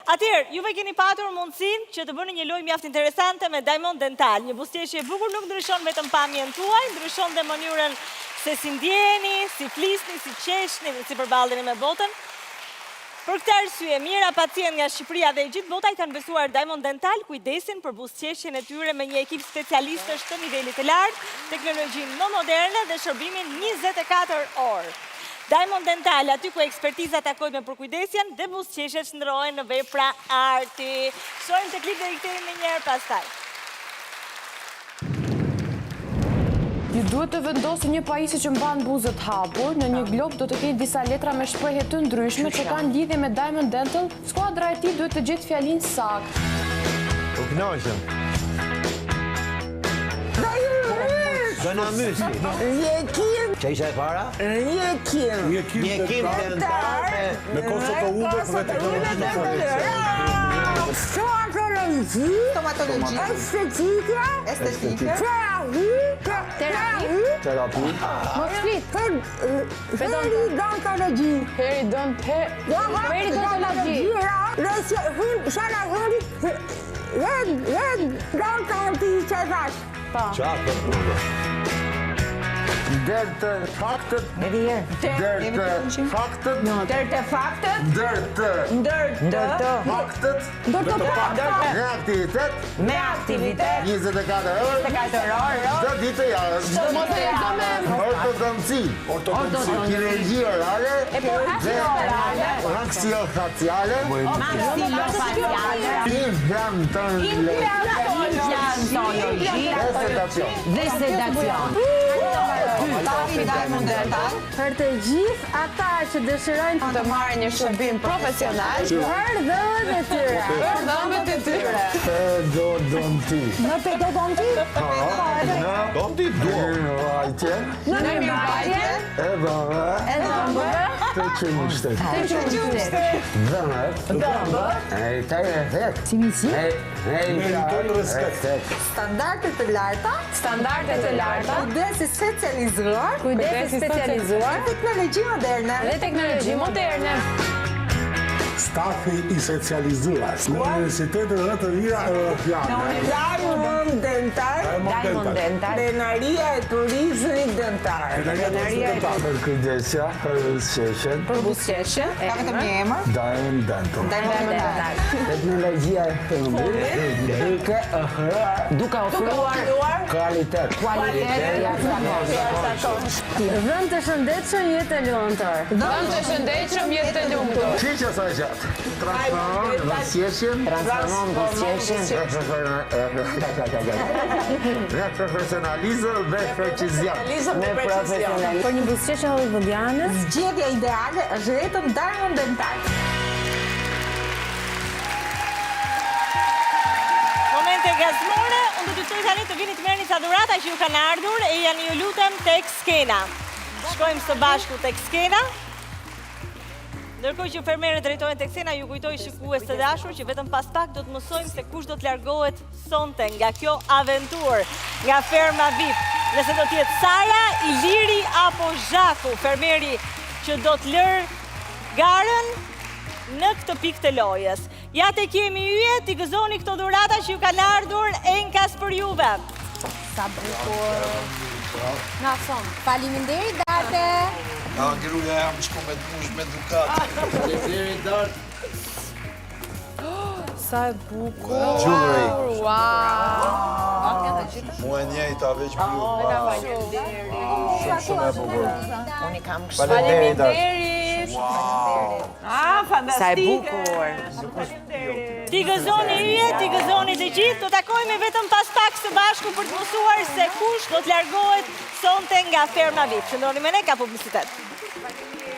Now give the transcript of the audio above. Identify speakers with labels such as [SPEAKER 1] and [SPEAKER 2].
[SPEAKER 1] Atëherë, juve keni patur mundësinë që të bëni një lojë mjaft interesante me Diamond Dental. Një buzëqeshje e bukur nuk ndryshon vetëm pamjen tuaj, ndryshon dhe mënyrën se si ndjeheni, si flisni, si qeshni dhe si përballeni me botën. Për këtë arsye, mijëra pacientë nga Shqipëria dhe e gjithë bota i kanë besuar Diamond Dental kujdesin për buzëqeshjen e tyre me një ekip specialistësh të nivelit të lartë, teknologjinë më moderne dhe shërbimin 24 orë. Diamond Dental, aty ku ekspertiza takohet me përkujdesjen dhe buzëqeshjet shndërrohen në vepra arti. Shohim këtë klip dhe rikthehemi menjëherë pastaj.
[SPEAKER 2] Ju duhet të vendosni një pajisje që mban buzët hapur. Në një glob do të keni disa letra me shprehje të ndryshme që kanë lidhje me Diamond Dental. Skuadra e tij duhet të gjejë fjalinë e saktë.
[SPEAKER 3] U kënaqëm. Do na mysi.
[SPEAKER 4] Mjekim.
[SPEAKER 3] Që isha e para?
[SPEAKER 4] Mjekim.
[SPEAKER 3] Mjekim dentar me
[SPEAKER 5] me kosto të ulët dhe teknologji të fortë.
[SPEAKER 4] Stomatologji.
[SPEAKER 6] Stomatologji.
[SPEAKER 4] Estetika.
[SPEAKER 6] Estetika.
[SPEAKER 4] Terapi.
[SPEAKER 2] Terapi.
[SPEAKER 3] Terapi.
[SPEAKER 2] Mos flit.
[SPEAKER 4] Peridontologji.
[SPEAKER 2] Peridont Peridontologji.
[SPEAKER 4] Shala hërit. Red, red, dontologji që e thash.
[SPEAKER 2] Po.
[SPEAKER 3] Qa për burgo?
[SPEAKER 5] Ndër të faktët,
[SPEAKER 6] Edhe
[SPEAKER 5] ndër të faktët,
[SPEAKER 6] Ndër të faktët,
[SPEAKER 5] ndër të
[SPEAKER 6] ndër të
[SPEAKER 5] faktët,
[SPEAKER 2] Ndër të paktët.
[SPEAKER 5] me aktivitet,
[SPEAKER 6] me aktivitet
[SPEAKER 5] 24 orë,
[SPEAKER 6] 24 orë,
[SPEAKER 5] çdo ditë të javës.
[SPEAKER 2] Mos e lexo me
[SPEAKER 5] Ortodonci,
[SPEAKER 3] Ortodonci.
[SPEAKER 5] kirurgji orale, dhe maxilofaciale,
[SPEAKER 6] maxilofaciale,
[SPEAKER 5] implantologji
[SPEAKER 6] implantologji
[SPEAKER 5] dhe sedacion.
[SPEAKER 6] dhe sedacion. Stafi Diamond Dental
[SPEAKER 4] Për të gjithë ata që dëshirojnë
[SPEAKER 2] të marrin një shërbim profesional
[SPEAKER 4] për dhëmbët e tyre.
[SPEAKER 2] për dhëmbët e tyre.
[SPEAKER 5] Pedodonti.
[SPEAKER 4] Në pedodonti?
[SPEAKER 5] Në
[SPEAKER 3] Donti duo.
[SPEAKER 5] mirëmbajtje
[SPEAKER 2] Në mirëmbajtje
[SPEAKER 5] e dhëmbëve
[SPEAKER 2] e dhëmbëve
[SPEAKER 5] të qumështit.
[SPEAKER 2] të qumështit.
[SPEAKER 5] Dhëmbët.
[SPEAKER 6] Dhëmbët.
[SPEAKER 5] Meritojnë respekt.
[SPEAKER 4] Si mi si?
[SPEAKER 5] Meritojnë respekt.
[SPEAKER 6] Standarde të larta,
[SPEAKER 2] Standarde të larta,
[SPEAKER 6] kujdes i specializuar,
[SPEAKER 2] kujdes i specializuar
[SPEAKER 6] teknologji moderne.
[SPEAKER 2] dhe teknologji moderne.
[SPEAKER 5] Stafi i specializuar në universitetet më të mira europiane.
[SPEAKER 4] Diamond Dental.
[SPEAKER 2] Diamond Dental.
[SPEAKER 4] Krenaria e turizmit dentar.
[SPEAKER 5] Krenaria e Përkujdesja për buzëqeshjen.
[SPEAKER 6] Për buzëqeshjen, ka vetëm një emër.
[SPEAKER 5] Diamond Dental.
[SPEAKER 6] Diamond Dental.
[SPEAKER 5] Teknologjia e fundit duke ofruar
[SPEAKER 6] Duke ofruar
[SPEAKER 5] kualitet.
[SPEAKER 6] kualitet jashtëzakonshëm.
[SPEAKER 4] Dhëmbë të shëndetshëm jetë e lumtur.
[SPEAKER 2] Dhëmbë të shëndetshëm jetë të lumtur.
[SPEAKER 5] Qyqa sa e gjatë. Transformon buzëqeshjen.
[SPEAKER 6] Transformon buzëqeshjen.
[SPEAKER 5] Me profesionalizëm dhe precizion.
[SPEAKER 6] Me profesionalizëm.
[SPEAKER 4] Për një buzëqeshje hollywoodiane,
[SPEAKER 6] Zgjedhja ideale është vetëm Diamond Dental.
[SPEAKER 1] Momente gazmore, unë do t'ju ftoj tani të vini të merrni ca dhurata që ju kanë ardhur e janë ju lutem tek skena. Shkojmë së bashku tek skena. Ndërkohë që fermerët drejtohen tek skena, ju kujtoj shikues të dashur që vetëm pas pak do të mësojmë se kush do të largohet sonte nga kjo aventurë, nga ferma VIP. Nëse do të jetë Sara, Iliri apo Zhaku, fermeri që do të lërë garën në këtë pikë të lojës. Ja tek jemi yje, t'i gëzoni këto dhurata që ju kanë ardhur enkas për juve.
[SPEAKER 7] Sa bukur. Na thon. Faleminderit Darte.
[SPEAKER 8] Ja, gruaja jam shku me të mush me dukat.
[SPEAKER 3] Faleminderit Dart.
[SPEAKER 2] Sa e bukur.
[SPEAKER 3] Jewelry.
[SPEAKER 2] Wow.
[SPEAKER 8] Mua e njëjta veç blu. Shumë shumë e bukur.
[SPEAKER 6] Unë i kam kështu.
[SPEAKER 3] Faleminderit Dart.
[SPEAKER 2] Faleminderit.
[SPEAKER 1] Ah,
[SPEAKER 6] Sa e bukur.
[SPEAKER 1] T'i gëzoni yje, t'i gëzoni të gjithë, do takohemi vetëm pas pak së bashku për të mësuar se kush do të largohet sonte nga ferma VIP. Qëndroni me ne ka publicitet.